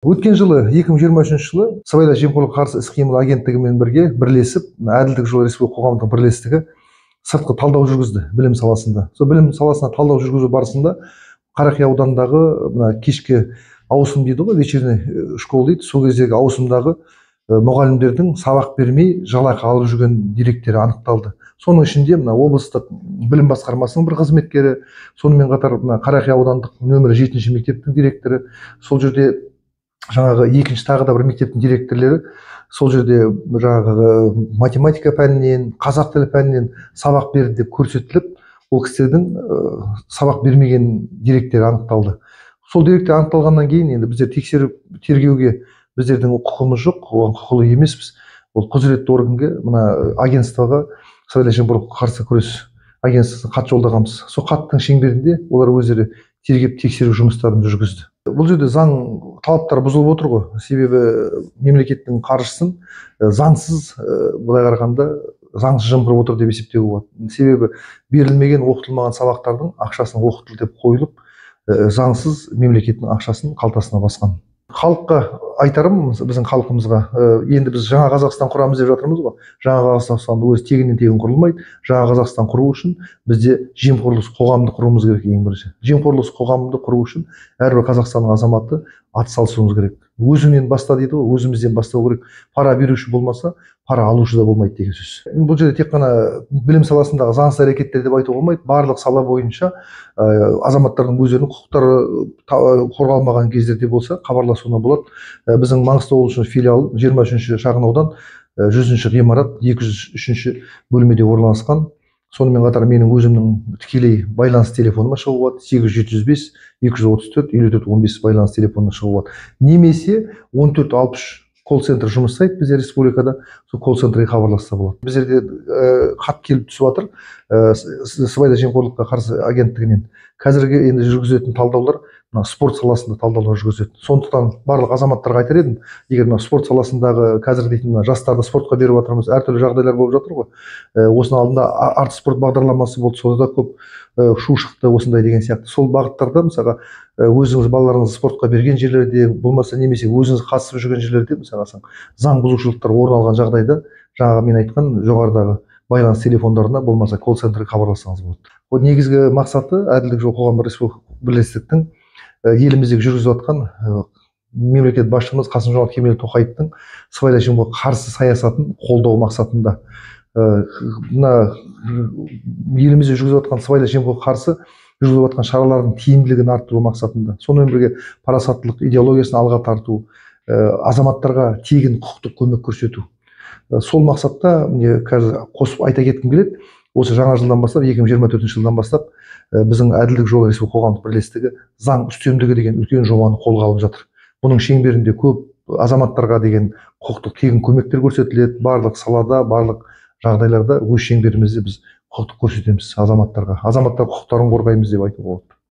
Өткен жылы, 2023 жылы Сыбайлас жемқорлыққа қарсы іс-қимыл агенттігімен бірге бірлесіп, Әділдік жолы республика қоғамдық бірлестігі сыртқы талдау жүргізді білім саласында. Сол білім саласына талдау жүргізу барысында Қарақия ауданындағы мына кешкі ауысым дейді ғой, вечерний школа дейді, сол кездегі ауысымдағы мұғалімдердің сабақ бермей жалақы алып жүрген деректері анықталды. Соның ішінде мына облыстық білім басқармасының бір қызметкері, сонымен қатар мына Қарақия аудандық нөмірі 7-ші мектептің директоры, сол жерде жаңағы екінші тағы да бір мектептің директорлері, сол жерде жаңағы математика пәнінен, қазақ тілі пәнінен сабақ берді деп көрсетіліп, ол кісілердің сабақ бермеген деректері анықталды. Сол деректер анықталғаннан кейін енді біздер тексеріп тергеуге біздердің құқығымыз жоқ, оған құқылы емеспіз. Ол құзыретті органға, мына агентствоға, сыбайлас жемқорлыққа қарсы күрес агентствосына хат жолдағанбыз. Сол хаттың шеңберінде олар өздері тергеп тексеру жұмыстарын жүргізді. Бұл жерде заң талаптары бұзылып отыр ғой. Себебі мемлекеттің қаржысын заңсыз, былай қарағанда заңсыз жымқырып отыр деп есептеуге болады. Себебі берілмеген, оқытылмаған сабақтардың ақшасын оқытылды деп қойылып, заңсыз мемлекеттің ақшасын қалтасына басқан. Халыққа айтарым, біздің халқымызға, енді біз жаңа Қазақстан құрамыз деп жатырмыз ғой. Жаңа Қазақстан өзі тегіннен тегін құрылмайды. Жаңа Қазақстан құру үшін бізде жемқорлықсыз қоғамды құруымыз керек ең бірінші. Жемқорлықсыз қоғамды құру үшін әрбір Қазақстанның азаматы атсалысуымыз керек. Өзіңнен баста дейді ғой, өзімізден бастау керек. Пара беруші болмаса, пара алушы да болмайды деген сөз. Бұл жерде тек қана білім саласындағы заңсыз әрекеттер деп айтуға болмайды. Барлық сала бойынша азаматтардың өздерінің құқықтары қорғалмаған кездерде болса, хабарласуына болады. Біздің Маңғыстау облысының филиалы 23-ші шағын аудан, 100-ші ғимарат, 203-ші бөлмеде орналасқан. Сонымен қатар менің өзімнің тікелей байланыс телефоныма шығуға болады. 8 705 234 54 15 байланыс телефонына шығуға болады. Немесе 14 63 колл-центр жұмыс жасайды бізде республикада, сол колл-центрге хабарласса болады. Біздерде хат келіп түсіп жатыр сыбайлас жемқорлыққа қарсы агенттігінен. Қазіргі енді жүргізетін талдаулар мына спорт саласында талдаулар жүргізеді. Сондықтан барлық азаматтарға айтар едім, егер мына спорт саласындағы қазір дейтін мына жастарды спортқа беріп жатырмыз, әртүрлі жағдайлар болып жатыр ғой. Осының алдында арт спорт бағдарламасы болды, сонда да көп шу шықты осындай деген сияқты. Сол бағыттарда мысалға өзіңіз балаларыңызды спортқа берген жерлерде, болмаса немесе өзіңіз қатысып жүрген жерлерде мысалға заң бұзушылықтар орын алған жағдайда жаңағы мен айтқан жоғарыдағы байланыс телефондарына, болмаса колл-центрге хабарлассаңыз болады. Ол негізгі мақсаты Әділдік жолы қоғамдық республика бірлестіктің еліміздегі жүргізіп жатқан мемлекет басшымыз Қасым-Жомарт Кемелұлы Тоқаевтың сыбайлас жемқорлыққа қарсы саясатын қолдау мақсатында, мына елімізде жүргізіп жатқан сыбайлас жемқорлыққа қарсы жүргізіп жатқан шаралардың тиімділігін арттыру мақсатында, сонымен бірге парасаттылық идеологиясын алға тарту, азаматтарға тегін құқықтық көмек көрсету. Сол мақсатта міне қазір қосып айта кеткім келеді. Осы жаңа жылдан бастап, 2024 жылдан бастап біздің Әділдік жолы республика қоғамдық бірлестігі заң үстемдігі деген үлкен жобаны қолға алып жатыр. Бұның шеңберінде көп азаматтарға деген құқықтық тегін көмектер көрсетіледі. Барлық салада, барлық жағдайларда өз шеңберімізде біз құқықтық көрсетеміз азаматтарға. Азаматтар құқықтарын қорғаймыз деп айтуға болады.